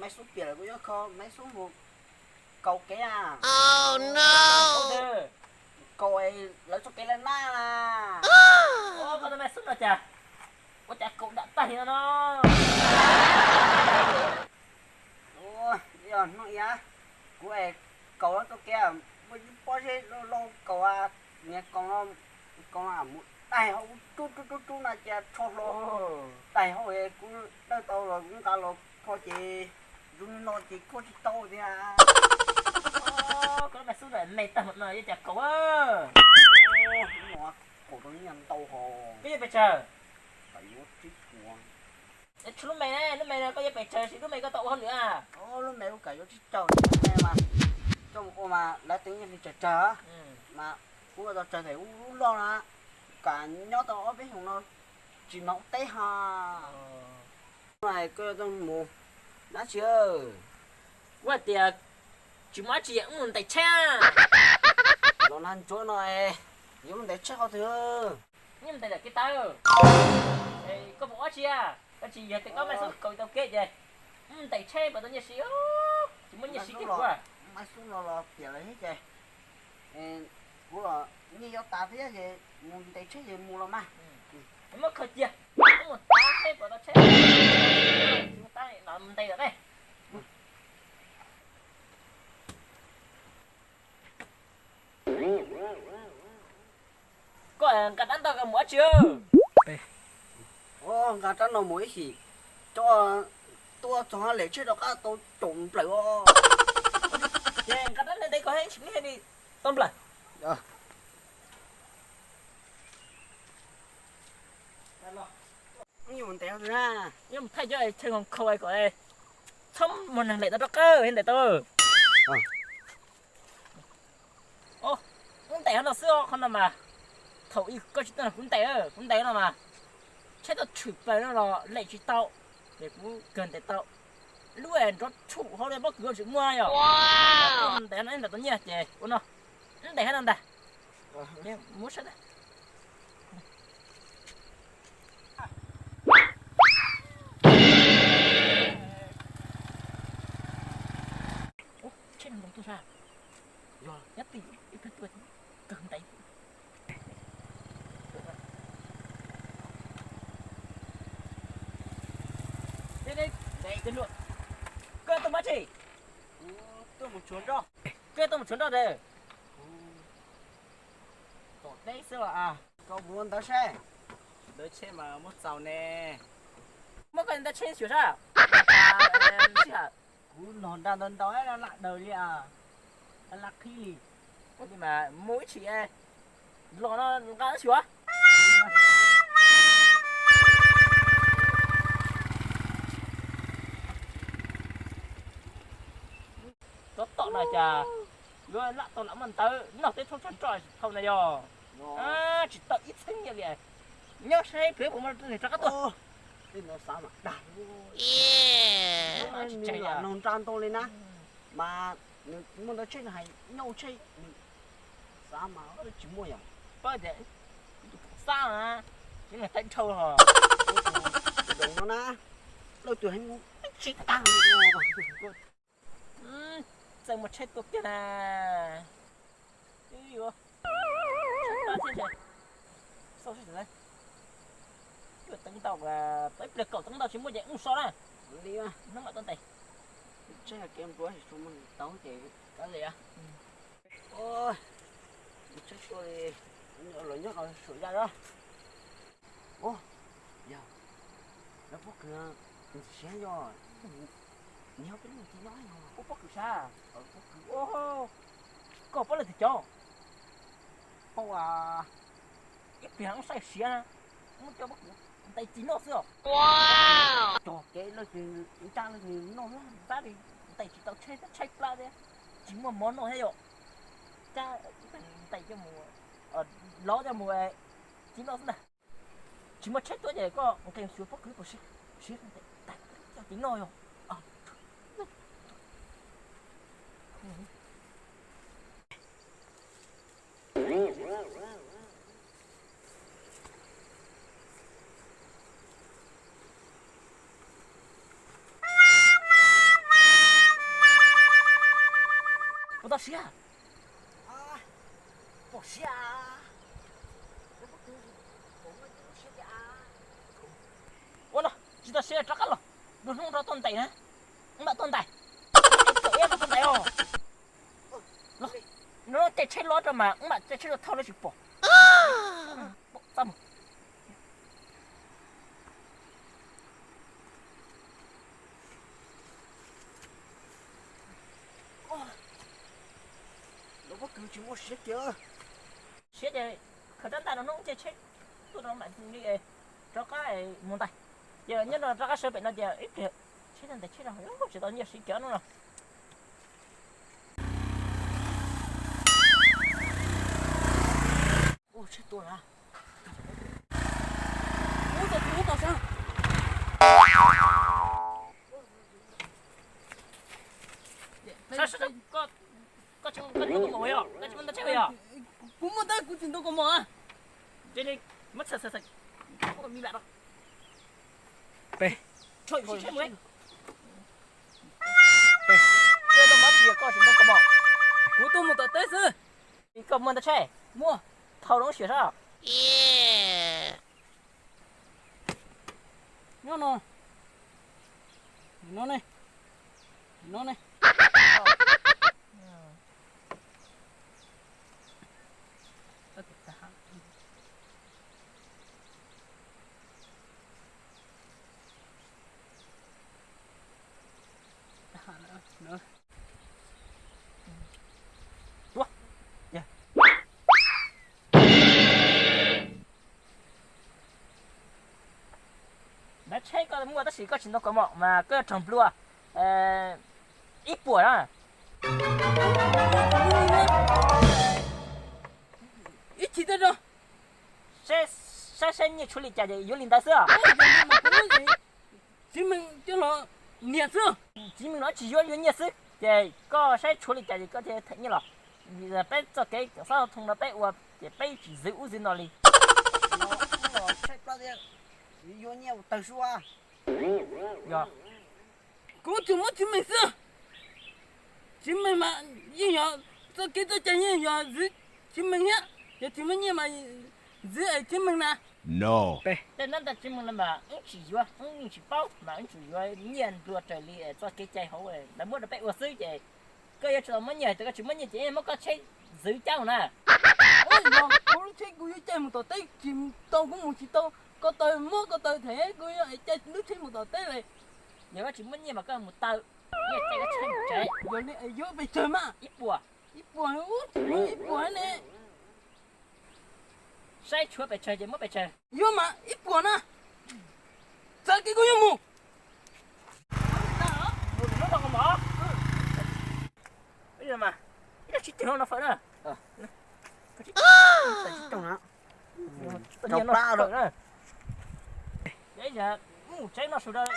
Maiv Xub piam lawm kuv yuav kho Maiv Xub mus kaus kev na. Kaus lawv txoj kev lawv nab na. Koj tus Maiv Xub no cas ua cas kaus nram tag li no no. Yog hnub ib kuv kaus lawv txoj kev, muaj ib pob zeb loj loj kaus, niag kaus no, kaus no mus daig hauv rub rub rub rub no cia rho hlo daig hauv. Kuv dawj tau los kuv nqa los kho ces zoo li no ces kho tsis tau tiag. Koj lub Maiv Xub ntawm me tag no yuav cas kaus. Kaus rau nyiaj ntau hos. Koj yuav pes tsawg? Tshuav lub me, lub me no koj yuav pes tsawg sis lub me koj tau ua hauj lwm a? Lub me kuv kam yuav tsib caug, lub me mas coj mus ua mas lawv teev nyiaj hli tsawg tsawg mas kuv ua tau tsawg tes ub lub loj na, kuv kam nyob tau ob peb xyoos no tsis hnov ua teb ho. Koj yuav tau mus dab tsi? Kuv hais tias tsis muaj dab tsi, wb mus ntes tsheb. Los nag ntsuav no yuav mus ntes tsheb qhov twg? Ntes ntawm kev taw. Koj puas ua dab tsi? Koj tsis yog tias koj Maiv Xub kaus tau kev ces wb ntes tsheb puas tau nyiaj siv? Tsis muaj nyiaj siv kiag kuv. Maiv Xub no los piam lawm thiab ces kuv los nyiaj yuav tas thiab ces mus ntes tsheb ces mus los mas. Muab khaws cia, wb mus tav tsheb puas tau tsheb. Tsis mus tav no mus ntes lawm ne. Koj nqa rab ntau koj mus dab tsi? Nqa rab no mus ib chim, coj tuaj txog lem tsheb rov qab tau caum nplawm os. Ces nqa rab ntev ntev koj thiab tsis muaj li tau nplawm. Nyob mus thaij cov chaw khoom khau kom txhob muaj neeg lem tau rov qab thiab ntes tau. Wb ntes qhov no xwb, qhov no mas thaum ub koj tsis tuaj no kuv ntes, kuv ntes no mas tsheb tuaj tshwm plaws no los lem tsis tau, ces kuv kawg ntes tau. Lub nrov tshum hauv pob kws tsis muaj yom. Ntes no ntes tau nyiaj ces ua no, ntes hab no ntag. Muab saib. Tsheb neeg ntoo tuaj sab, yog nyob tim ib pliag tuaj kawg ntais. Koj tuaj mus dab tsi? Koj tuaj mus tshuav nroj tes? Tom teb xwb los as. Koj mus ua ntawv tsheb? Ntawv tsheb mas muab txaus ne. Muab koj ntawv tsheb xyuas sab. Sij hawm kuv nog nra ntau ntau lam daws li as, lam qhib li. Mus ib chim los no nqa xyuas. Tab tom no cas yuav lam tau lam muaj ntawv noj teb tshoob tshaj nroj thaum na yog. Tsis tau ib txheeb nyiaj li. Nyob saib pliag puas muaj neeg rov qab tuaj. Nws lam noog nra ntau li na, mas nws muaj ntawv tsheb nws hais nyob ua tsheb, nws xav mas tsis muaj yom. Pab tias tus xab na, ces nws thaij dhau hos. Tus doos no na, leej twg heev tsis tag li. Txawm muaj tsheb tuaj kiag na. Ib yuav tsheb pab thiab ntshe. Xauj sib tw, teev ntau, tau ib pliag kaum teev ntau tsis muaj ces mus so na. Li hnub mam tau ntes. Tsheb kev npluav tsis tshua muaj tau ces kav liam. Tsheb tuaj li, los nyob no suam yaj os. Yog lawv pob kws ntxim siab yog, nyob peb lub ti no yog. Ua pob kws sab? Pob kws, koj pob lawv twg cov? Pob, ib pliag saib siav na, muab coj pob kws ntais txiv noj xwb os. Cog kev leej twg ntsaj leej twg noj xwb, ntab li ntais tsis tau tsheb, tshaib plab thiab, tsis muaj mov noj thiab yom. Cab ntais coj mus, lov coj mus txiv noj xwb ntag. Tsis muaj tsheb tuaj ces koj nqes xyuas pob kws puas siav, siav ntais coj txiv noj yom. Siab. Pom siab. Ua no, tsis tau siab rov qab los, dua hnub rov tuaj ntais na. Wb mam tuaj ntais. Wb mam tuaj ntais os. Los, no tej tsheb los rau mas wb mam caij tsheb los thauj los tsis pom. Txaj muag. Los pob kws tsis muaj siab kiag. Siab ces khaws rab ntaj rau hnub caij tsheb tuaj rau mam li rov qab mus ntais. Ces nyob no rov qab sawv pem no ces ib pliag tsheb ntais tsheb no tsis tau nyiaj siv kiag hnub no. Ua tsheb tua lawm. Ub, tau tus ub tau sab. Sab, sab, sab, koj, koj tsis, koj tsis muaj kaus mom yog, koj tsis muaj ntawv tsheb yog? Kuv muaj ntawv, kuv tsis ntawv kaus mom. Ces li muab txhais txhais txhais, ua mi lam no. Peb. Tsheb, tsheb, tsheb mus. Peb. Koj tsis muaj ntawv kaus mom. Kuv tuaj mus tom teb xwb. Koj muaj ntawv tsheb? Muaj. Thau lub xiam sab. Nyob no. No ne. No ne. Ntawv tsheb koj muaj tab sis koj tsis ntawv kaus mom mas koj yuav raug nplua ib puas na. Ib chim tej rau. Saib saib nyiaj tshuav li cas ces yuav li ntawd xwb. Txiv Meej coj los nias xwb. Txiv Meej no tsis yuav, yuav nyiaj xwb ces koj saib tshuav li cas ces koj thiaj them nyiaj los. Vim peb txoj kev xob thoo no peb ua ces peb tsis zwv ub zwv no li. Yuav nyiaj ua tawg sua. Yog. Kuv tsuas muab Txiv Meej xwb. Txiv Meej mas yeej yog txoj kev txoj cai yeej yog zwv Txiv Meej thiab, yog tsis muaj nyiaj mas zwv es Txiv Meej na. Tej nab ntaj Txiv Meej no mas wb tsis yuav, wb yeej tsis paub mas wb tsuas yuav nyiaj nplua raws li txoj kev cai hauv lawv muab rau peb ua xwb ces koj yuav tsum tau muab nyiaj, ces koj tsis muab nyiaj ces muab koj tsheb zwv caub na. Kuv lub tsheb kuv yuav caij mus tom teb tsis tau, kuv mus tsis tau, ko taw muab ko taw them kuv yuav caij lub tsheb mus tom teb li. Yog koj tsis muab nyiaj mas koj mus taw, nyiaj caij koj tsheb mus tsev. Yog li yuav pes tsawg mas? Ib puas. Ib puas, ib puas ne. Saib tshuav pes tsawg ces muab pes tsawg. Yuav mas ib puas na. Txav kev kuv yuav mus. Mus hnub no mog. Ib tug tsis cog no fawm na. Mus tsev no sawv daws.